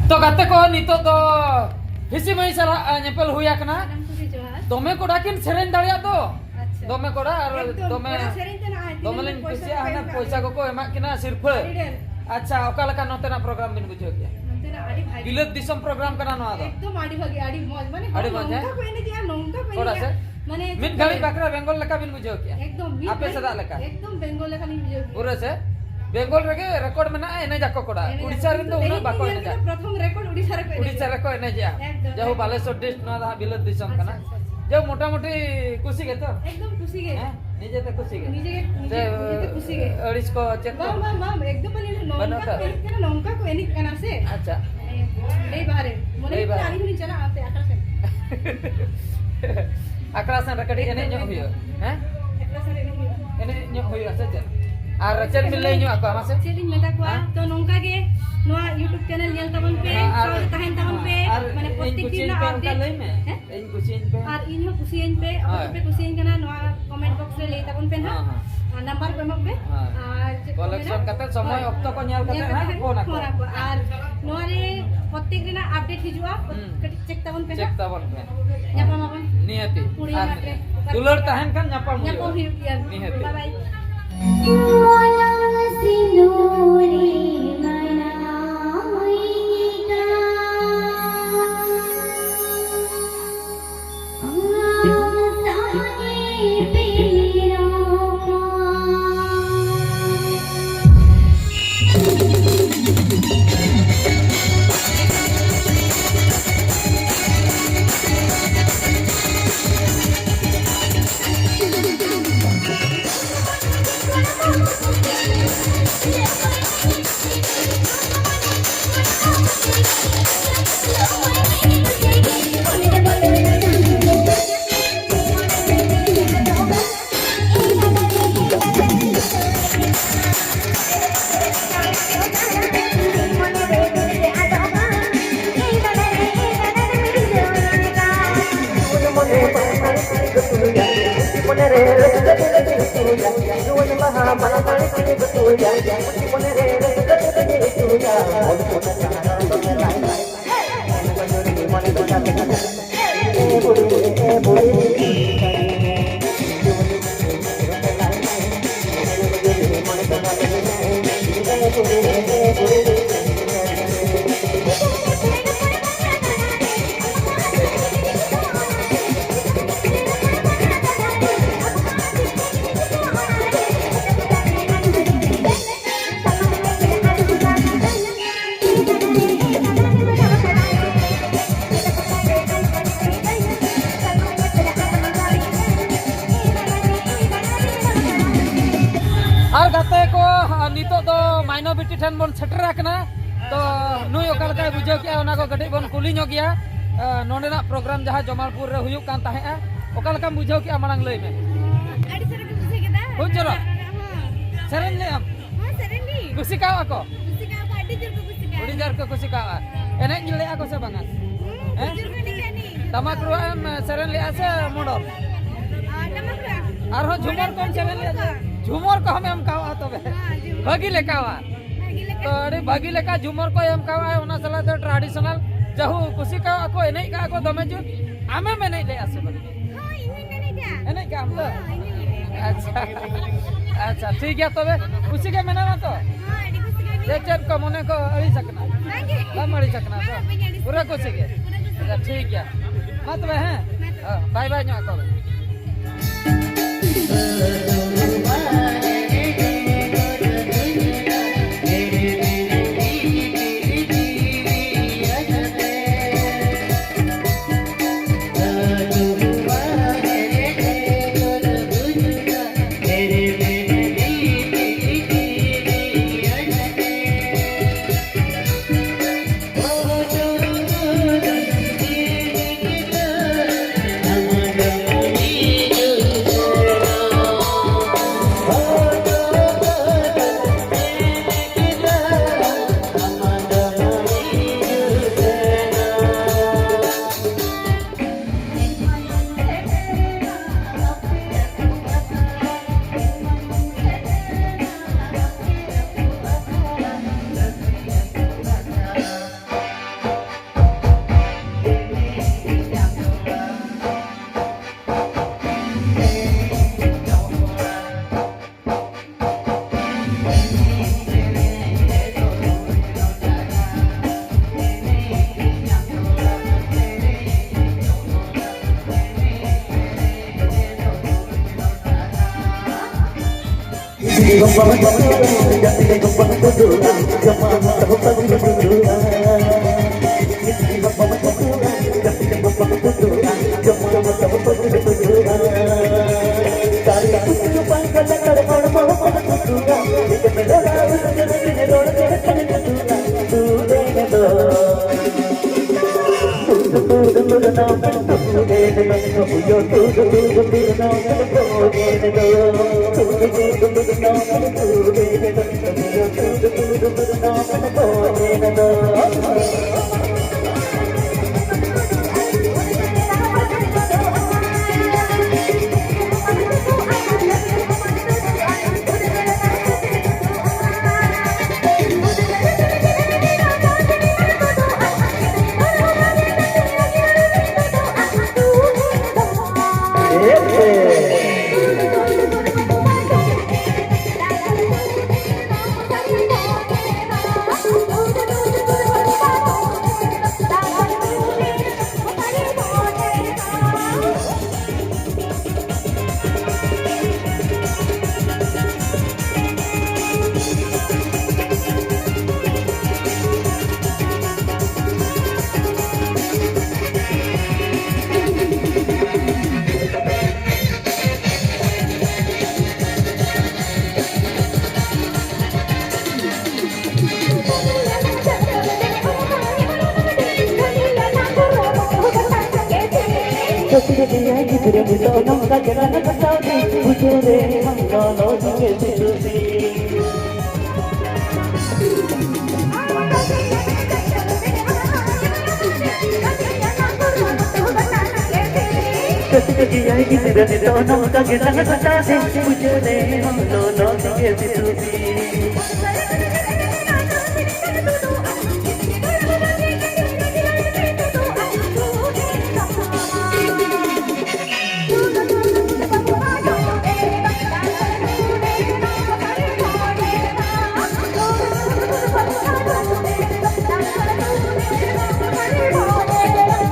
ᱛᱚ ᱜᱟᱛᱮ ᱠᱚ, ᱱᱤᱛᱚᱜ ᱫᱚ ᱦᱤᱥᱤ ᱢᱟᱹᱭ ᱥᱟᱞᱟᱜ, ᱟ, ᱧᱮᱯᱮᱞ ᱦᱩᱭ ᱟᱠᱟᱱᱟ᱾ ᱥᱟᱱᱟᱢ ᱠᱚᱜᱮ ᱡᱚᱦᱟᱨ᱾ ᱫᱚᱢᱮ ᱠᱚᱲᱟ ᱠᱤᱱ ᱥᱮᱨᱮᱧ ᱫᱟᱲᱮᱭᱟᱜ ᱫᱚ᱾ ᱟᱪᱪᱷᱟ᱾ ᱫᱚᱢᱮ ᱠᱚᱲᱟ ᱟᱨ ᱮᱠᱫᱚᱢ, ᱫᱚᱢᱮ, ᱠᱚᱲᱟ ᱥᱮᱨᱮᱧ ᱛᱮ ᱱᱟᱦᱟᱜ ᱫᱚᱢᱮ ᱛᱤᱱᱟᱹᱜ ᱞᱤᱧ ᱯᱚᱭᱥᱟ ᱠᱩᱥᱤᱭᱟᱜᱼᱟ, ᱠᱚ ᱦᱟᱱᱮ ᱮᱢ ᱯᱚᱭᱥᱟ ᱠᱟᱱᱟ᱾ ᱠᱚᱠᱚ ᱮᱢᱟᱜ ᱠᱤᱱᱟ ᱥᱤᱨᱯᱷᱟᱹ᱾ ᱟᱹᱰᱤ ᱰᱷᱮᱨ᱾ ᱟᱪᱪᱷᱟ, ᱚᱠᱟ ᱞᱮᱠᱟ ᱱᱚᱛᱮᱱᱟᱜ ᱯᱨᱳᱜᱨᱟᱢ ᱵᱤᱱ ᱵᱩᱡᱷᱟᱹᱣ ᱠᱮᱜᱼᱟ? ᱱᱚᱛᱮᱱᱟᱜ ᱟᱹᱰᱤ ᱵᱷᱟᱹᱜᱤ᱾ ᱵᱤᱞᱟᱹᱛ ᱫᱤᱥᱚᱢ ᱯᱨᱳᱜᱨᱟᱢ ᱠᱟᱱᱟ ᱱᱚᱣᱟ ᱫᱚ᱾ ᱮᱠᱫᱚᱢ ᱟᱹᱰᱤ ᱵᱷᱟᱹᱜᱤ, ᱟᱹᱰᱤ ᱢᱚᱡᱽ, ᱢᱟᱱᱮ ᱟᱹᱰᱤ ᱦᱚᱲ ᱢᱚᱡᱽ, ᱱᱚᱝᱠᱟ ᱦᱮᱸ? ᱠᱚ ᱮᱱᱮᱡᱮᱜᱼᱟ, ᱱᱚᱝᱠᱟ ᱠᱚ ᱠᱚᱲᱟ ᱮᱱᱮᱡᱮᱜᱼᱟ, ᱥᱮ? ᱢᱟᱱᱮ ᱢᱤᱫ ᱪᱮᱫ ᱜᱷᱟᱹᱲᱤᱡ ᱠᱚ ᱵᱟᱠᱷᱨᱟ ᱵᱮᱝᱜᱚᱞ ᱞᱮᱠᱟ ᱵᱤᱱ ᱵᱩᱡᱷᱟᱹᱣ ᱠᱮᱜᱼᱟ? ᱮᱠᱫᱚᱢ, ᱢᱤᱫ ᱟᱯᱮ ᱜᱷᱟᱹᱲᱤᱡ ᱥᱮᱫᱟᱜ ᱞᱮᱠᱟ? ᱮᱠᱫᱚᱢ ᱵᱮᱝᱜᱚᱞ ᱞᱮᱠᱟ ᱞᱤᱧ ᱵᱩᱡᱷᱟᱹᱣ ᱠᱮᱜᱼᱟ᱾ ᱯᱩᱨᱟᱹ ᱥᱮ? ᱵᱮᱝᱜᱚᱞ ᱨᱮᱜᱮ ᱨᱮᱠᱚᱨᱰ ᱢᱮᱱᱟᱜᱼᱟ, ᱮᱱᱮᱡ ᱟᱠᱚ ᱠᱚᱲᱟ᱾ ᱮᱱᱮᱡ ᱩᱲᱤᱥᱥᱟ ᱟᱠᱚ᱾ ᱨᱮᱱ ᱫᱚ ᱠᱤᱱᱛᱩ ᱩᱱᱟᱹᱜ ᱛᱮᱦᱮᱧ ᱵᱟᱠᱚ ᱞᱤᱧ ᱧᱮᱞ ᱮᱱᱮᱡᱟ᱾ ᱠᱮᱫᱟ, ᱯᱨᱚᱛᱷᱚᱢ ᱨᱮᱠᱚᱨᱰ ᱩᱲᱤᱥᱥᱟ ᱨᱮᱠᱚ ᱩᱲᱤᱥᱥᱟ ᱮᱱᱮᱡᱟ᱾ ᱨᱮᱠᱚ ᱮᱱᱮᱡᱮᱜᱼᱟ᱾ ᱮᱠᱫᱚᱢ, ᱡᱟᱭᱦᱳᱠ, ᱮᱠᱫᱚᱢ᱾ ᱵᱟᱞᱮᱥᱚᱨ ᱰᱤᱥᱴ ᱱᱚᱣᱟ ᱫᱚ ᱦᱟᱸᱜ ᱵᱤᱞᱟᱹᱛ ᱫᱤᱥᱚᱢ ᱟᱪᱪᱷᱟ, ᱠᱟᱱᱟ᱾ ᱟᱪᱪᱷᱟ, ᱟᱪᱪᱷᱟ᱾ ᱡᱟᱭᱦᱳᱠ, ᱢᱚᱴᱟᱢᱩᱴᱤ ᱠᱩᱥᱤ ᱜᱮᱛᱚ? ᱮᱠᱫᱚᱢ ᱠᱩᱥᱤ ᱜᱮ᱾ ᱦᱮᱸ? ᱱᱤᱡᱮᱛᱮ ᱠᱩᱥᱤ ᱜᱮ? ᱱᱤᱡᱮ ᱜᱮ, ᱱᱤᱡᱮ, ᱡᱮ, ᱱᱤᱡᱮᱛᱮ ᱠᱩᱥᱤ ᱜᱮ᱾ ᱟᱹᱲᱤᱥ ᱠᱚ ᱪᱮᱫ ᱠᱚ? ᱵᱟᱝ, ᱵᱟᱝ, ᱵᱟᱝ, ᱮᱠᱫᱚᱢ ᱵᱟᱹᱞᱤᱧ ᱞᱟᱹᱭᱟ, ᱱᱚᱝᱠᱟ ᱵᱟᱹᱱᱩᱜ ᱠᱚ ᱟᱠᱟᱫᱟ? ᱮᱱᱮᱡ ᱠᱟᱱᱟ, ᱱᱚᱝᱠᱟ ᱠᱚ ᱮᱱᱮᱡ ᱠᱟᱱᱟ ᱥᱮ? ᱟᱪᱪᱷᱟ᱾ ᱢᱟᱱᱮ, ᱞᱟᱹᱭ ᱵᱟᱦᱨᱮ᱾ ᱢᱚᱱᱮ ᱞᱟᱹᱭ ᱦᱩᱭᱩᱜ ᱠᱟᱱᱟ ᱵᱟᱦᱨᱮ᱾ ᱟᱹᱞᱤᱧ ᱦᱚᱸᱞᱤᱧ ᱪᱟᱞᱟᱜᱼᱟ ᱚᱱᱛᱮ ᱟᱠᱷᱲᱟ ᱥᱮᱫ᱾ ᱟᱠᱷᱲᱟ ᱥᱮᱱ ᱨᱮ ᱠᱟᱹᱴᱤᱡ ᱮᱱᱮᱡ ᱧᱚᱜ ᱦᱩᱭᱩᱜᱼᱟ᱾ ᱦᱮᱸ? ᱟᱠᱷᱲᱟ ᱥᱮᱱ ᱨᱮ ᱮᱱᱮᱡ ᱦᱩᱭᱩᱜᱼᱟ᱾ ᱮᱱᱮᱡ ᱧᱚᱜ ᱦᱩᱭᱩᱜᱼᱟ ᱥᱮ ᱪᱮᱫ? ᱟᱨ ᱪᱮᱫ ᱵᱤᱱ ᱞᱟᱹᱭ ᱧᱚᱜ ᱟᱠᱚᱣᱟ ᱢᱟᱥᱮ? ᱪᱮᱫ ᱤᱧ ᱢᱮᱛᱟ ᱠᱚᱣᱟ? ᱦᱮᱸ? ᱛᱚ ᱱᱚᱝᱠᱟ ᱜᱮ ᱱᱚᱣᱟ YouTube channel ᱧᱮᱞ ᱛᱟᱵᱚᱱ ᱯᱮ, ᱦᱮᱸ, ᱟᱨ, ᱥᱟᱶᱨᱮ ᱛᱟᱦᱮᱱ ᱛᱟᱵᱚᱱ ᱯᱮ, ᱟᱨ ᱢᱟᱱᱮ ᱤᱧ ᱯᱨᱚᱛᱮᱠ ᱫᱤᱱ ᱠᱩᱥᱤᱭᱟᱹᱧ ᱨᱮᱱᱟᱜ ᱯᱮ ᱚᱱᱠᱟ update᱾ ᱞᱟᱹᱭ ᱢᱮ᱾ ᱦᱮᱸ? ᱤᱧ ᱠᱩᱥᱤᱭᱟᱹᱧ ᱯᱮ᱾ ᱟᱨ ᱤᱧ ᱦᱚᱸ ᱠᱩᱥᱤᱭᱟᱹᱧ ᱯᱮ, ᱚᱠᱚᱭ ᱦᱳᱭ᱾ ᱠᱚᱯᱮ ᱠᱩᱥᱤᱭᱟᱹᱧ ᱠᱟᱱᱟ ᱱᱚᱣᱟ comment box ᱨᱮ ᱞᱟᱹᱭ ᱛᱟᱵᱚᱱ ᱯᱮ ᱱᱟᱦᱟᱜ᱾ ᱦᱮᱸ, ᱦᱮᱸ᱾ ᱟᱨ number ᱠᱚ ᱮᱢᱚᱜ ᱯᱮ᱾ ᱦᱳᱭ᱾ ᱟᱨ ᱪᱮᱫ ᱠᱚ collection ᱢᱮᱱᱟ? ᱠᱟᱛᱮ ᱥᱚᱢᱚᱭ ᱦᱳᱭ᱾ ᱚᱠᱛᱚ ᱠᱚ ᱧᱮᱞ ᱠᱟᱛᱮ ᱧᱮᱞ ᱠᱟᱛᱮ ᱦᱟᱸᱜ ᱦᱟᱸᱜ ᱯᱷᱳᱱ ᱟᱠᱚ᱾ ᱯᱷᱳᱱ ᱟᱠᱚ᱾ ᱟᱨ ᱱᱚᱣᱟ ᱨᱮ ᱯᱨᱚᱛᱮᱠ ᱨᱮᱱᱟᱜ update ᱦᱤᱡᱩᱜᱼᱟ᱾ ᱦᱩᱸ᱾ ᱠᱟᱹᱴᱤᱡ check ᱛᱟᱵᱚᱱ ᱯᱮ ᱪᱮᱠ ᱦᱟᱸᱜ᱾ ᱛᱟᱵᱚᱱ ᱯᱮ᱾ ᱧᱟᱯᱟᱢ ᱟᱵᱚᱱ᱾ ᱱᱤᱦᱟᱹᱛᱤ᱾ ᱯᱩᱲᱤᱭᱟᱹ ᱟᱨ ᱢᱟᱴ ᱨᱮ᱾ ᱫᱩᱞᱟᱹᱲ ᱛᱟᱦᱮᱱ ᱠᱷᱟᱱ ᱧᱟᱯᱟᱢ ᱧᱟᱯᱟᱢ ᱦᱩᱭᱩᱜᱼᱟ᱾ ᱦᱩᱭᱩᱜ ᱜᱮᱭᱟ᱾ ᱱᱤᱦᱟᱹᱛᱤ᱾ Bye bye᱾ ᱟᱨ ᱜᱟᱛᱮ ᱠᱚ, ᱱᱤᱛᱚᱜ ᱫᱚ ᱢᱟᱭᱱᱚ ᱵᱤᱴᱤ ᱴᱷᱮᱱ ᱵᱚᱱ ᱥᱮᱴᱮᱨ ᱟᱠᱟᱱᱟ᱾ ᱛᱚ ᱱᱩᱭ ᱚᱠᱟ ᱞᱮᱠᱟᱭ ᱵᱩᱡᱷᱟᱹᱣ ᱠᱮᱜᱼᱟ, ᱚᱱᱟ ᱠᱚ ᱠᱟᱹᱴᱤᱡ ᱵᱚᱱ ᱠᱩᱞᱤ ᱧᱚᱜ ᱜᱮᱭᱟ᱾ ᱮ, ᱱᱚᱸᱰᱮᱱᱟᱜ program ᱡᱟᱦᱟᱸ ᱡᱚᱢᱟᱞᱯᱩᱨ ᱨᱮ ᱦᱩᱭᱩᱜ ᱠᱟᱱ ᱛᱟᱦᱮᱸᱜᱼᱟ, ᱚᱠᱟ ᱞᱮᱠᱟᱢ ᱵᱩᱡᱷᱟᱹᱣ ᱠᱮᱜᱼᱟ, ᱢᱟᱲᱟᱝ ᱞᱟᱹᱭ ᱢᱮ᱾ ᱟᱹᱰᱤ ᱪᱮᱦᱨᱟ ᱜᱮ ᱵᱩᱡᱷᱟᱹᱣ ᱠᱮᱫᱟ᱾ ᱦᱩᱭ ᱪᱚᱨᱚᱠ᱾ ᱦᱚᱸ᱾ ᱥᱮᱨᱮᱧ ᱞᱮᱜ ᱟᱢ? ᱦᱚᱸ, ᱥᱮᱨᱮᱧ ᱜᱮ᱾ ᱠᱩᱥᱤ ᱠᱟᱣᱟ ᱠᱚ? ᱠᱩᱥᱤ ᱠᱟᱣᱟ ᱠᱚ, ᱟᱹᱰᱤ ᱡᱳᱨ ᱠᱚ ᱠᱩᱥᱤ ᱠᱟᱣᱟ᱾ ᱟᱹᱰᱤ ᱡᱳᱨ ᱠᱚ ᱠᱩᱥᱤ ᱠᱟᱣᱟ᱾ ᱮᱱᱮᱡ ᱞᱮᱜᱼᱟ ᱠᱚ ᱥᱮ ᱵᱟᱝᱟ? ᱦᱩᱸ, ᱦᱮᱸ? ᱡᱳᱨ ᱠᱚ ᱮᱱᱮᱡ ᱠᱟᱜᱼᱟ ᱱᱤᱡ᱾ ᱴᱟᱢᱟᱠ ᱨᱩ ᱮᱢ ᱥᱮᱨᱮᱧ ᱞᱮᱜᱼᱟ ᱥᱮ ᱢᱚᱰᱚᱞ? ᱟᱨ ᱴᱟᱢᱟᱠ ᱨᱩ᱾ ᱟᱨᱦᱚᱸ ᱡᱷᱩᱢᱚᱨ ᱠᱚᱢ ᱥᱮᱨᱮᱧ ᱞᱮᱜᱼᱟ? ᱡᱷᱩᱢᱚᱨ ᱠᱚ᱾ ᱡᱷᱩᱢᱚᱨ ᱠᱚᱦᱚᱸ ᱮᱢ ᱠᱟᱣᱟ ᱛᱚᱵᱮ᱾ ᱦᱮᱸ, ᱡᱷᱩᱢᱚᱨ᱾ ᱵᱷᱟᱹᱜᱤ ᱞᱮᱠᱟᱣᱟ᱾ ᱵᱷᱟᱹᱜᱤ ᱞᱮᱠᱟ᱾ ᱛᱚ ᱟᱹᱰᱤ ᱵᱷᱟᱹᱜᱤ ᱞᱮᱠᱟ ᱡᱷᱩᱢᱚᱨ ᱠᱚ ᱮᱢ ᱠᱟᱣᱟ, ᱚᱱᱟ ᱥᱟᱞᱟᱜ ᱫᱚ traditional ᱡᱟᱦᱩ ᱠᱩᱥᱤ ᱠᱟᱣᱟ ᱠᱚ, ᱮᱱᱮᱡ ᱠᱟᱜᱼᱟ ᱠᱚ ᱫᱚᱢᱮ ᱡᱳᱨ᱾ ᱟᱢᱮᱢ ᱮᱱᱮᱡ ᱞᱮᱜᱼᱟ ᱥᱮ ᱵᱟᱝ? ᱦᱳᱭ, ᱤᱧ ᱦᱚᱧ ᱮᱱᱮᱡᱟ᱾ ᱮᱱᱮᱡ ᱠᱟᱜ ᱟᱢ ᱛᱚ? ᱦᱳᱭ, ᱤᱧ ᱦᱚᱧ ᱮᱱᱮᱡᱟ᱾ ᱟᱪᱪᱷᱟ᱾ ᱟᱪᱪᱷᱟ, ᱴᱷᱤᱠ ᱜᱮᱭᱟ ᱛᱚᱵᱮ᱾ ᱠᱩᱥᱤ ᱜᱮ ᱢᱮᱱᱟᱢᱟ ᱛᱚ? ᱦᱳᱭ, ᱟᱹᱰᱤ ᱠᱩᱥᱤ ᱜᱮ ᱥᱮ ᱢᱮᱱᱟᱹᱧᱟ᱾ ᱪᱮᱫ ᱠᱚ ᱢᱚᱱᱮ ᱠᱚ ᱟᱹᱲᱤᱥ ᱟᱠᱟᱱᱟ? ᱵᱟᱝᱜᱮ᱾ ᱵᱟᱢ ᱟᱹᱲᱤᱥ ᱟᱠᱟᱱᱟ ᱛᱚ? ᱵᱟᱝ, ᱵᱟᱹᱧ ᱟᱹᱲᱤᱥ ᱯᱩᱨᱟᱹ ᱟᱠᱟᱱᱟ᱾ ᱠᱩᱥᱤ ᱜᱮ? ᱯᱩᱨᱟᱹ ᱠᱩᱥᱤ ᱟᱪᱪᱷᱟ, ᱜᱮ᱾ ᱴᱷᱤᱠ ᱜᱮᱭᱟ᱾ ᱢᱟ ᱛᱚᱵᱮ, ᱦᱮᱸ? ᱢᱟ ᱛᱚᱵᱮ᱾ ᱦᱮᱸ, bye bye ᱧᱚᱜ ᱟᱠᱚ ᱵᱮᱱ᱾ ᱪᱮᱫ ᱜᱮᱭᱟᱭ ᱜᱤᱫᱽᱨᱟᱹ ᱱᱤᱛᱚᱜ ᱱᱚᱝᱠᱟ ᱜᱮᱞᱟᱝ ᱠᱟᱴᱟᱣ ᱫᱤᱱ, ᱵᱩᱡᱷᱟᱹᱣ ᱨᱮ ᱟᱢ ᱞᱚᱞᱚ ᱫᱤᱱ ᱜᱮ ᱥᱤᱛᱩᱝ ᱫᱤᱱ᱾ ᱪᱮᱫ ᱜᱮᱭᱟᱭ ᱜᱤᱫᱽᱨᱟᱹ ᱱᱤᱛᱚᱜ ᱱᱚᱝᱠᱟ ᱜᱮᱞᱟᱝ ᱠᱟᱴᱟᱣ ᱫᱤᱱ, ᱵᱩᱡᱷᱟᱹᱣ ᱨᱮ ᱟᱢ ᱞᱚᱞᱚ ᱫᱤᱱ ᱜᱮ ᱥᱤᱛᱩᱝ ᱫᱤᱱ᱾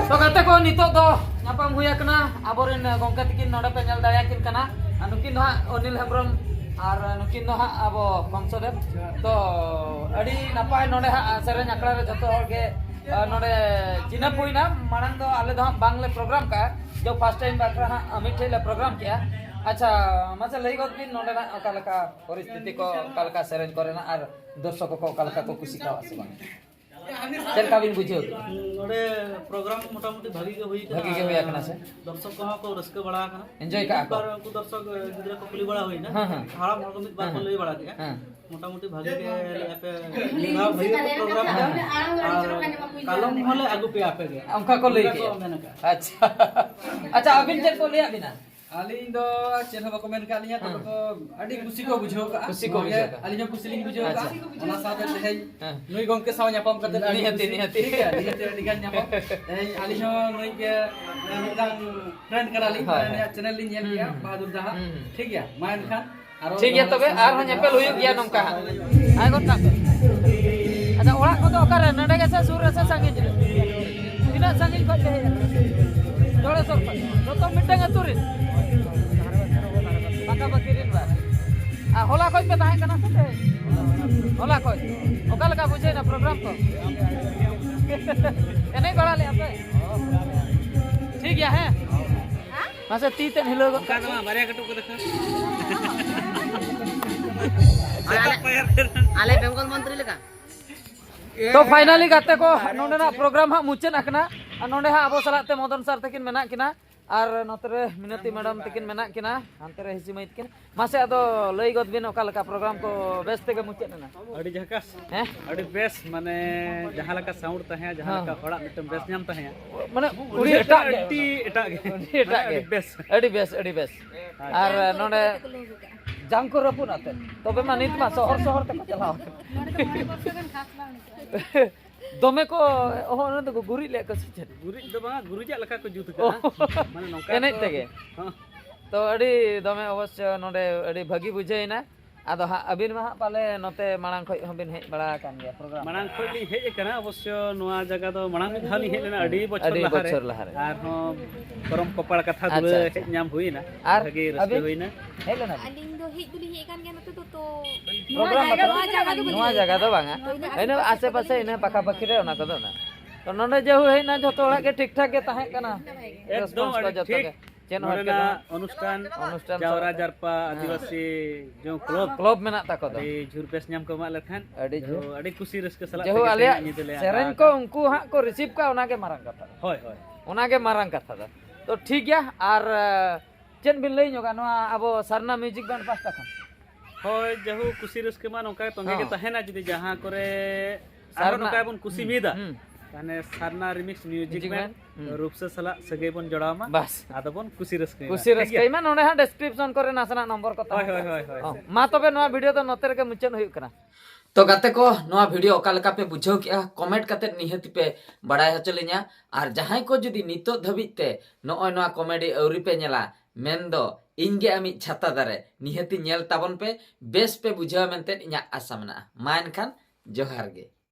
ᱛᱚ ᱜᱟᱛᱮ ᱠᱚ, ᱱᱤᱛᱚᱜ ᱫᱚ ᱧᱟᱯᱟᱢ ᱦᱩᱭ ᱟᱠᱟᱱᱟ᱾ ᱟᱵᱚᱨᱮᱱ ᱜᱚᱢᱠᱮ ᱛᱟᱹᱠᱤᱱ ᱱᱚᱰᱮ ᱯᱮ ᱧᱮᱞ ᱫᱟᱲᱮᱭᱟᱠᱤᱱ ᱠᱟᱱᱟ᱾ ᱟᱨ ᱱᱩᱠᱤᱱ ᱫᱚ ᱦᱟᱸᱜ ᱚᱱᱤᱞ ᱦᱮᱢᱵᱨᱚᱢ ᱟᱨ ᱱᱩᱠᱤᱱ ᱫᱚ ᱦᱟᱸᱜ ᱟᱵᱚ ᱠᱚᱝᱥᱚᱫᱮᱵ᱾ ᱛᱚ ᱟᱹᱰᱤ ᱱᱟᱯᱟᱭ ᱱᱚᱰᱮ ᱦᱟᱸᱜ ᱥᱮᱨᱮᱧ ᱟᱠᱷᱲᱟ ᱨᱮ ᱡᱚᱛᱚ ᱦᱚᱲ ᱜᱮ, ᱟᱨ ᱱᱚᱰᱮ ᱪᱤᱱᱦᱟᱹᱯ ᱦᱩᱭᱱᱟ᱾ ᱢᱟᱲᱟᱝ ᱫᱚ ᱟᱞᱮ ᱫᱚ ᱦᱟᱸᱜ ᱵᱟᱝᱞᱮ ᱯᱨᱳᱜᱨᱟᱢ ᱠᱟᱜᱼᱟ, ᱡᱚ ᱯᱷᱟᱥᱴ ᱴᱟᱭᱤᱢ ᱵᱟᱠᱷᱨᱟ ᱦᱟᱸᱜ ᱢᱤᱫ ᱴᱷᱮᱡ ᱞᱮ ᱯᱨᱳᱜᱨᱟᱢ ᱠᱮᱜᱼᱟ᱾ ᱟᱪᱪᱷᱟ, ᱢᱟᱥᱮ ᱞᱟᱹᱭ ᱜᱚᱫ ᱵᱤᱱ ᱱᱚᱰᱮᱱᱟᱜ ᱚᱠᱟ ᱞᱮᱠᱟ ᱯᱚᱨᱤᱥᱛᱷᱤᱛᱤ ᱠᱚ, ᱚᱠᱟ ᱞᱮᱠᱟ ᱥᱮᱨᱮᱧ ᱠᱚᱨᱮᱱᱟᱜ ᱟᱨ ᱫᱚᱨᱥᱚᱠ ᱠᱚ ᱚᱠᱟ ᱞᱮᱠᱟ ᱠᱚ ᱠᱩᱥᱤ ᱠᱟᱣᱟ ᱥᱮ ᱵᱟᱝ? ᱪᱮᱫ ᱞᱮᱠᱟ ᱵᱤᱱ ᱵᱩᱡᱷᱟᱹᱣ ᱠᱮᱫᱟ? ᱱᱚᱰᱮ ᱯᱨᱳᱜᱨᱟᱢ ᱢᱚᱴᱟᱢᱩᱴᱤ ᱵᱷᱟᱜᱤ ᱜᱮ ᱦᱩᱭ ᱟᱠᱟᱱᱟ᱾ ᱵᱷᱟᱜᱤ ᱜᱮ ᱦᱩᱭ ᱟᱠᱟᱱᱟ ᱥᱮ? ᱫᱚᱨᱥᱚᱠ ᱠᱚᱦᱚᱸ ᱠᱚ ᱨᱟᱹᱥᱠᱟᱹ ᱵᱟᱲᱟ ᱟᱠᱟᱱᱟ᱾ ᱮᱱᱡᱚᱭ ᱠᱟᱜᱼᱟ ᱠᱚ? ᱢᱤᱫ ᱵᱟᱨ ᱩᱱᱠᱩ ᱫᱚᱨᱥᱚᱠ, ᱮ, ᱜᱤᱫᱽᱨᱟᱹ ᱠᱚ ᱠᱩᱞᱤ ᱵᱟᱲᱟ ᱦᱩᱭᱱᱟ᱾ ᱦᱮᱸ, ᱦᱮᱸ᱾ ᱦᱟᱲᱟᱢ ᱦᱚᱲ ᱠᱚ ᱢᱤᱫ ᱵᱟᱨ ᱠᱚ ᱦᱮᱸ, ᱞᱟᱹᱭ ᱵᱟᱲᱟ ᱠᱮᱫᱼᱟ᱾ ᱦᱮᱸ᱾ ᱢᱚᱴᱟᱢᱩᱴᱤ ᱵᱷᱟᱜᱤ ᱜᱮ ᱞᱟᱹᱭᱮᱫᱼᱟ ᱯᱮ, ᱢᱤᱫ ᱫᱷᱟᱣ ᱵᱷᱟᱜᱤ ᱠᱚ ᱯᱨᱳᱜᱨᱟᱢ ᱠᱮᱫᱟ᱾ ᱟᱨ ᱠᱟᱞᱚᱢ ᱦᱚᱸᱞᱮ ᱟᱹᱜᱩ ᱯᱮᱭᱟ ᱟᱯᱮ ᱜᱮ᱾ ᱚᱱᱠᱟ ᱠᱚ ᱞᱟᱹᱭ ᱚᱱᱠᱟ ᱠᱚ ᱠᱮᱫᱼᱟ? ᱢᱮᱱ ᱟᱠᱟᱫᱼᱟ᱾ ᱟᱪᱪᱷᱟ᱾ ᱟᱪᱪᱷᱟ, ᱟᱹᱵᱤᱱ ᱪᱮᱫ ᱠᱚ ᱞᱟᱹᱭᱟᱫ ᱵᱤᱱᱟ? ᱟᱹᱞᱤᱧ ᱫᱚ ᱪᱮᱫ ᱦᱚᱸ ᱵᱟᱠᱚ ᱢᱮᱱ ᱠᱟᱜ ᱞᱤᱧᱟ, ᱛᱚᱵᱮ ᱦᱮᱸ᱾ ᱠᱚ ᱟᱹᱰᱤ ᱠᱩᱥᱤ ᱠᱚ ᱵᱩᱡᱷᱟᱹᱣ ᱠᱟᱜᱼᱟ᱾ ᱠᱩᱥᱤ ᱠᱚ ᱱᱚᱣᱟ ᱜᱮ ᱵᱩᱡᱷᱟᱹᱣ ᱠᱟᱜᱼᱟ᱾ ᱟᱹᱞᱤᱧ ᱦᱚᱸ ᱠᱩᱥᱤ ᱞᱤᱧ ᱵᱩᱡᱷᱟᱹᱣ ᱠᱟᱜᱼᱟ᱾ ᱟᱪᱪᱷᱟ᱾ ᱚᱱᱟ ᱥᱟᱶᱛᱮ ᱛᱮᱦᱮᱧ ᱦᱮᱸ᱾ ᱱᱩᱭ ᱜᱚᱢᱠᱮ ᱥᱟᱶ ᱧᱟᱯᱟᱢ ᱠᱟᱛᱮ ᱟᱹᱰᱤ ᱱᱤᱦᱟᱹᱛᱤ, ᱠᱩᱥᱤ᱾ ᱱᱤᱦᱟᱹᱛᱤ᱾ ᱴᱷᱤᱠ ᱜᱮᱭᱟ, ᱱᱤᱦᱟᱹᱛᱤ ᱟᱹᱰᱤ ᱜᱟᱱ ᱧᱟᱯᱟᱢ᱾ ᱛᱮᱦᱮᱧ ᱟᱹᱞᱤᱧ ᱦᱚᱸ ᱱᱩᱭ ᱜᱮ, ᱮ, ᱢᱤᱫᱴᱟᱝ ᱯᱷᱨᱮᱱᱰ ᱠᱟᱱᱟᱞᱤᱧ, ᱦᱳᱭ, ᱦᱳᱭ᱾ ᱩᱱᱤᱭᱟᱜ ᱪᱮᱱᱮᱞ ᱞᱤᱧ ᱧᱮᱞ ᱦᱩᱸ, ᱠᱮᱜᱼᱟ, ᱦᱩᱸ᱾ ᱵᱟᱦᱟᱫᱩᱨ ᱫᱟᱦᱟ᱾ ᱦᱩᱸ, ᱦᱩᱸ᱾ ᱴᱷᱤᱠ ᱜᱮᱭᱟ, ᱢᱟ ᱮᱱᱠᱷᱟᱱ ᱟᱨᱚ ᱴᱷᱤᱠ ᱜᱮᱭᱟ, ᱛᱚᱵᱮ ᱟᱨᱦᱚᱸ ᱧᱮᱯᱮᱞ ᱦᱩᱭᱩᱜ ᱜᱮᱭᱟ ᱱᱚᱝᱠᱟ ᱦᱟᱸᱜ᱾ ᱦᱟᱭ ᱜᱚᱫ ᱠᱟᱜ ᱯᱮ᱾ ᱟᱪᱪᱷᱟ, ᱚᱲᱟᱜ ᱠᱚᱫᱚ ᱚᱠᱟᱨᱮ? ᱱᱚᱰᱮ ᱜᱮ ᱥᱮ ᱥᱩᱨ ᱨᱮ ᱥᱮ ᱥᱟᱺᱜᱤᱧ ᱨᱮ? ᱛᱤᱱᱟᱹᱜ ᱥᱟᱺᱜᱤᱧ ᱠᱷᱚᱱ ᱯᱮ ᱦᱮᱡ ᱟᱠᱟᱱᱟ? ᱡᱚᱲᱮᱥᱚᱨ ᱠᱷᱚᱱ᱾ ᱡᱚᱛᱚ ᱢᱤᱫᱴᱟᱝ ᱟᱹᱛᱩ ᱨᱮᱱ? ᱯᱟᱠᱟ ᱯᱟᱠᱤ ᱨᱮᱱ ᱵᱟᱝ? ᱟᱨ ᱦᱚᱞᱟ ᱠᱷᱚᱱ ᱯᱮ ᱛᱟᱦᱮᱸ ᱠᱟᱱᱟ ᱥᱮ ᱛᱮᱦᱮᱧ? ᱦᱚᱞᱟ ᱠᱷᱚᱱ᱾ ᱚᱠᱟ ᱞᱮᱠᱟ ᱵᱩᱡᱷᱟᱹᱣᱱᱟ ᱯᱨᱳᱜᱨᱟᱢ ᱠᱚ? ᱮᱱᱮᱡ ᱵᱟᱲᱟ ᱞᱮᱜᱼᱟ ᱯᱮ? ᱴᱷᱤᱠ ᱜᱮᱭᱟ, ᱦᱮᱸ? ᱢᱟᱥᱮ ᱛᱤ ᱛᱮᱫ ᱦᱤᱞᱟᱹᱣ ᱜᱚᱫ ᱚᱱᱠᱟ ᱠᱟᱜ ᱫᱚ ᱢᱮ᱾ ᱵᱟᱝ, ᱵᱟᱨᱭᱟ ᱠᱟᱹᱴᱩᱵ ᱠᱚ ᱫᱮᱠᱷᱟᱣ᱾ ᱟᱞᱮ, ᱟᱞᱮ ᱵᱮᱝᱜᱚᱞ ᱢᱚᱱᱛᱨᱤ ᱞᱮᱠᱟ᱾ ᱛᱚ, finally ᱜᱟᱛᱮ ᱠᱚ, ᱱᱚᱰᱮᱱᱟᱜ ᱯᱨᱳᱜᱨᱟᱢ ᱦᱟᱸᱜ ᱢᱩᱪᱟᱹᱫ ᱟᱠᱟᱱᱟ᱾ ᱟᱨ ᱱᱚᱰᱮ ᱦᱟᱸᱜ ᱟᱵᱚ ᱥᱟᱞᱟᱜ ᱛᱮ ᱢᱚᱫᱚᱱ ᱥᱟᱨ ᱛᱟᱹᱠᱤᱱ ᱢᱮᱱᱟᱜ ᱠᱤᱱᱟ, ᱟᱨ ᱱᱚᱛᱮ ᱨᱮ ᱢᱤᱱᱚᱛᱤ ᱢᱮᱰᱟᱢ ᱛᱟᱹᱠᱤᱱ ᱢᱮᱱᱟᱜ ᱠᱤᱱᱟ, ᱦᱟᱱᱛᱮ ᱨᱮ ᱦᱤᱥᱤ ᱢᱟᱹᱭ ᱛᱟᱹᱠᱤᱱ᱾ ᱢᱟᱥᱮ, ᱟᱫᱚ ᱞᱟᱹᱭ ᱜᱚᱫ ᱵᱤᱱ, ᱚᱠᱟ ᱞᱮᱠᱟ ᱯᱨᱳᱜᱨᱟᱢ ᱠᱚ ᱵᱮᱥ ᱛᱮᱜᱮ ᱢᱩᱪᱟᱹᱫ ᱮᱱᱟ? ᱟᱹᱰᱤ ᱡᱷᱟᱠᱟᱥ, ᱦᱮᱸ? ᱟᱹᱰᱤ ᱵᱮᱥ, ᱢᱟᱱᱮ ᱡᱟᱦᱟᱸ ᱞᱮᱠᱟ ᱥᱟᱣᱩᱱᱰ ᱛᱟᱦᱮᱸ, ᱡᱟᱦᱟᱸ ᱦᱮᱸ᱾ ᱞᱮᱠᱟ ᱦᱚᱲᱟᱜ ᱢᱤᱫᱴᱟᱝ ᱵᱮᱥ ᱧᱟᱢ ᱛᱟᱦᱮᱸ, ᱢᱟᱱᱮ ᱩᱱᱤ ᱩᱱᱤ ᱮᱴᱟᱜ ᱜᱮ᱾ ᱟᱹᱰᱤ ᱮᱴᱟᱜ ᱜᱮ᱾ ᱩᱱᱤ ᱮᱴᱟᱜ ᱢᱟᱱᱮ ᱜᱮ᱾ ᱟᱹᱰᱤ ᱵᱮᱥ᱾ ᱟᱹᱰᱤ ᱵᱮᱥ, ᱟᱹᱰᱤ ᱵᱮᱥ᱾ ᱟᱨ ᱱᱚᱰᱮ ᱡᱟᱝ ᱠᱚ ᱨᱟᱹᱯᱩᱫ ᱟᱛᱮ, ᱛᱚᱵᱮ ᱢᱟ ᱱᱤᱛ ᱢᱟ ᱥᱚᱦᱚᱨ ᱥᱚᱦᱚᱨ ᱛᱮᱠᱚ ᱪᱟᱞᱟᱣ ᱠᱟᱱᱟ᱾ ᱱᱚᱰᱮ ᱫᱚ ᱢᱚᱬᱮ ᱵᱚᱨᱥᱚ ᱜᱟᱱ ᱠᱷᱟᱥ ᱵᱟᱝ ᱦᱩᱭᱩᱜᱼᱟ᱾ ᱫᱚᱢᱮ ᱠᱚ, ᱚᱦᱚ, ᱚᱱᱟ ᱫᱚᱠᱚ ᱜᱩᱨᱤᱡ ᱞᱮᱫ ᱠᱚ ᱥᱮ ᱪᱮᱫ? ᱜᱩᱨᱤᱡ ᱫᱚ ᱵᱟᱝ, ᱜᱩᱨᱤᱡᱟᱜ ᱞᱮᱠᱟ ᱠᱚ ᱡᱩᱛ ᱠᱟᱜᱼᱟ᱾ ᱚ᱾ ᱢᱟᱱᱮ ᱱᱚᱝᱠᱟ ᱮᱱᱮᱡ ᱠᱚ ᱛᱮᱜᱮ? ᱦᱚᱸ᱾ ᱛᱚ, ᱟᱹᱰᱤ ᱫᱚᱢᱮ ᱚᱵᱚᱥᱥᱚ ᱱᱚᱰᱮ ᱟᱹᱰᱤ ᱵᱷᱟᱹᱜᱤ ᱵᱩᱡᱷᱟᱹᱣ ᱮᱱᱟ᱾ ᱟᱫᱚ ᱦᱟᱸᱜ ᱟᱹᱵᱤᱱ ᱢᱟ ᱦᱟᱸᱜ ᱯᱟᱞᱮ ᱱᱚᱛᱮ ᱢᱟᱲᱟᱝ ᱠᱷᱚᱡ ᱦᱚᱸᱵᱤᱱ ᱦᱮᱡ ᱵᱟᱲᱟ ᱟᱠᱟᱱ ᱜᱮᱭᱟ ᱯᱨᱳᱜᱨᱟᱢ ᱨᱮ? ᱢᱟᱲᱟᱝ ᱠᱷᱚᱡ ᱞᱤᱧ ᱦᱮᱡ ᱟᱠᱟᱱᱟ, ᱚᱵᱚᱥᱥᱚ ᱱᱚᱣᱟ ᱡᱟᱭᱜᱟ ᱫᱚ ᱢᱟᱲᱟᱝ ᱢᱤᱫ ᱫᱷᱟᱣ ᱞᱤᱧ ᱦᱮᱡ ᱞᱮᱱᱟ, ᱟᱹᱰᱤ ᱵᱚᱪᱷᱚᱨ ᱟᱹᱰᱤ ᱞᱟᱦᱟᱨᱮ᱾ ᱵᱚᱪᱷᱚᱨ ᱞᱟᱦᱟᱨᱮ᱾ ᱟᱨᱦᱚᱸ ᱠᱚᱨᱚᱢ ᱠᱚᱯᱟᱲ ᱠᱟᱛᱷᱟ ᱟᱪᱪᱷᱟ, ᱫᱩᱞᱟᱹ ᱟᱪᱪᱷᱟ᱾ ᱦᱮᱡ ᱧᱟᱢ ᱦᱩᱭᱱᱟ᱾ ᱟᱨ ᱵᱷᱟᱹᱜᱤ ᱨᱟᱹᱥᱠᱟᱹ ᱟᱹᱵᱤᱱ? ᱦᱩᱭᱱᱟ᱾ ᱦᱮᱡ ᱞᱮᱱᱟ ᱵᱤᱱ? ᱟᱹᱞᱤᱧ ᱫᱚ ᱦᱮᱡ ᱫᱚᱞᱤᱧ ᱦᱮᱡ ᱟᱠᱟᱱ ᱜᱮᱭᱟ ᱱᱚᱛᱮ ᱫᱚ, ᱛᱚ ᱯᱨᱳᱜᱨᱟᱢ ᱱᱚᱣᱟ ᱵᱟᱠᱷᱨᱟ? ᱡᱟᱭᱜᱟ ᱫᱚ ᱵᱟᱹᱞᱤᱧ ᱱᱚᱣᱟ ᱦᱮᱡ ᱡᱟᱭᱜᱟ ᱫᱚ ᱟᱠᱟᱱᱟ᱾ ᱵᱟᱝᱟ᱾ ᱛᱚ, ᱤᱱᱟᱹ ᱤᱱᱟᱹ ᱟᱥᱮ ᱟᱥᱮ ᱯᱟᱥᱮ ᱯᱟᱥᱮ ᱵᱟᱹᱞᱤᱧ ᱤᱱᱟᱹ ᱦᱮᱡ ᱯᱟᱠᱟ ᱟᱠᱟᱱᱟ᱾ ᱯᱟᱹᱠᱤ ᱨᱮ ᱚᱱᱟ ᱠᱚᱫᱚ ᱚᱱᱟ᱾ ᱛᱚ ᱱᱚᱰᱮ ᱡᱮ ᱦᱩᱭᱱᱟ ᱡᱷᱚᱛᱚ ᱦᱚᱲᱟᱜ ᱜᱮ ᱴᱷᱤᱠ ᱴᱷᱟᱠ ᱜᱮ ᱛᱟᱦᱮᱸ ᱠᱟᱱᱟ᱾ ᱮᱠᱫᱚᱢ response ᱠᱚ ᱟᱹᱰᱤ ᱡᱷᱚᱛᱚ ᱴᱷᱤᱠ᱾ ᱜᱮ᱾ ᱪᱮᱫ ᱦᱚᱸ ᱮᱴᱠᱮᱴᱚᱬᱮ? ᱚᱱᱩᱥᱴᱷᱟᱱ ᱡᱟᱣᱨᱟ ᱡᱟᱨᱯᱟ ᱦᱮᱸ᱾ ᱟᱹᱫᱤᱵᱟᱹᱥᱤ ᱡᱚᱝ ᱠᱞᱚᱵᱽ᱾ ᱠᱞᱚᱵᱽ ᱢᱮᱱᱟᱜ ᱛᱟᱠᱚ ᱫᱚ᱾ ᱟᱹᱰᱤ ᱡᱷᱩᱨ ᱵᱮᱥ ᱧᱟᱢ ᱠᱚ ᱮᱢᱟᱜ ᱞᱮ ᱛᱟᱦᱮᱸᱫ᱾ ᱟᱹᱰᱤ ᱡᱷᱩᱨ᱾ ᱡᱮᱦᱳ, ᱟᱹᱰᱤ ᱠᱩᱥᱤ ᱨᱟᱹᱥᱠᱟᱹ ᱥᱟᱞᱟᱜ ᱡᱮᱦᱳ, ᱛᱮᱜᱮ ᱟᱞᱮᱭᱟᱜ ᱛᱮᱦᱮᱧ ᱧᱤᱫᱟᱹ ᱞᱮ ᱥᱮᱨᱮᱧ ᱟᱠᱟᱫᱼᱟ᱾ ᱠᱚ ᱩᱱᱠᱩ ᱦᱟᱸᱜ ᱠᱚ receive ᱠᱟᱜᱼᱟ, ᱚᱱᱟᱜᱮ ᱢᱟᱨᱟᱝ ᱠᱟᱛᱷᱟ ᱫᱚ᱾ ᱦᱳᱭ, ᱦᱳᱭ᱾ ᱚᱱᱟᱜᱮ ᱢᱟᱨᱟᱝ ᱠᱟᱛᱷᱟ ᱫᱚ᱾ ᱛᱚ, ᱴᱷᱤᱠ ᱜᱮᱭᱟ, ᱟᱨ, ᱮ, ᱪᱮᱫ ᱵᱤᱱ ᱞᱟᱹᱭ ᱧᱚᱜᱟ ᱱᱚᱣᱟ ᱟᱵᱚ ᱥᱟᱨᱱᱟ Music Band ᱯᱟᱦᱴᱟ ᱠᱷᱚᱱ? ᱦᱳᱭ, ᱡᱮᱦᱳ, ᱠᱩᱥᱤ ᱨᱟᱹᱥᱠᱟᱹ ᱢᱟ ᱱᱚᱝᱠᱟ ᱜᱮ ᱛᱚᱸᱜᱮ ᱜᱮ ᱦᱚᱸ᱾ ᱛᱟᱦᱮᱱᱟ, ᱡᱩᱫᱤ ᱡᱟᱦᱟᱸ ᱠᱚᱨᱮ ᱟᱨᱦᱚᱸ ᱥᱟᱨᱱᱟ ᱱᱚᱝᱠᱟ ᱵᱚᱱ ᱠᱩᱥᱤ ᱦᱩᱸ, ᱢᱤᱫᱟ, ᱦᱩᱸ᱾ ᱛᱟᱦᱚᱞᱮ ᱥᱟᱨᱱᱟ Remix Music Music Band, Band, ᱦᱩᱸ᱾ ᱨᱩᱯᱥᱟᱹ ᱥᱟᱞᱟᱜ ᱥᱟᱹᱜᱟᱹᱭ ᱵᱚᱱ ᱡᱚᱲᱟᱣ ᱢᱟ᱾ ᱵᱟᱥ᱾ ᱟᱫᱚ ᱵᱚᱱ ᱠᱩᱥᱤ ᱨᱟᱹᱥᱠᱟᱹᱭ ᱢᱟ᱾ ᱠᱩᱥᱤ ᱴᱷᱤᱠ ᱜᱮᱭᱟ? ᱨᱟᱹᱥᱠᱟᱹᱭ ᱢᱟ᱾ ᱱᱚᱰᱮ ᱦᱟᱸᱜ description ᱠᱚᱨᱮ ᱱᱟᱥᱮᱱᱟᱜ ᱱᱚᱢᱵᱚᱨ ᱠᱚ ᱛᱟᱦᱮᱱ ᱦᱳᱭ, ᱦᱳᱭ, ᱠᱟᱱᱟ᱾ ᱦᱳᱭ, ᱦᱳᱭ᱾ ᱦᱚᱸ᱾ ᱢᱟ ᱛᱚᱵᱮ ᱱᱚᱣᱟ video ᱫᱚ ᱱᱚᱛᱮ ᱨᱮᱜᱮ ᱢᱩᱪᱟᱹᱫ ᱦᱩᱭᱩᱜ ᱠᱟᱱᱟ᱾ ᱛᱚ ᱜᱟᱛᱮ ᱠᱚ, ᱱᱚᱣᱟ video ᱚᱠᱟ ᱞᱮᱠᱟ ᱯᱮ ᱵᱩᱡᱷᱟᱹᱣ ᱠᱮᱜᱼᱟ? Comment ᱠᱟᱛᱮ ᱱᱤᱦᱟᱹᱛ ᱯᱮ ᱵᱟᱲᱟᱭ ᱦᱚᱪᱚ ᱞᱤᱧᱟ᱾ ᱟᱨ ᱡᱟᱦᱟᱸᱭ ᱠᱚ ᱡᱩᱫᱤ ᱱᱤᱛᱚᱜ ᱫᱷᱟᱹᱵᱤᱡ ᱛᱮ ᱱᱚᱜᱼᱚᱭ ᱱᱚᱣᱟ comedy ᱟᱹᱣᱨᱤ ᱯᱮ ᱧᱮᱞᱟ, ᱢᱮᱱᱫᱚ ᱤᱧ ᱜᱮ ᱟᱢᱤᱡ ᱪᱷᱟᱛᱟ ᱫᱟᱨᱮ, ᱱᱤᱦᱟᱹᱛᱤ ᱧᱮᱞ ᱛᱟᱵᱚᱱ ᱯᱮ, ᱵᱮᱥ ᱯᱮ ᱵᱩᱡᱷᱟᱹᱣᱟ ᱢᱮᱱᱛᱮ ᱤᱧᱟᱹᱜ ᱟᱥᱟ ᱢᱮᱱᱟᱜᱼᱟ᱾ ᱢᱟ ᱮᱱᱠᱷᱟᱱ ᱡᱚᱦᱟᱨ ᱜᱮ᱾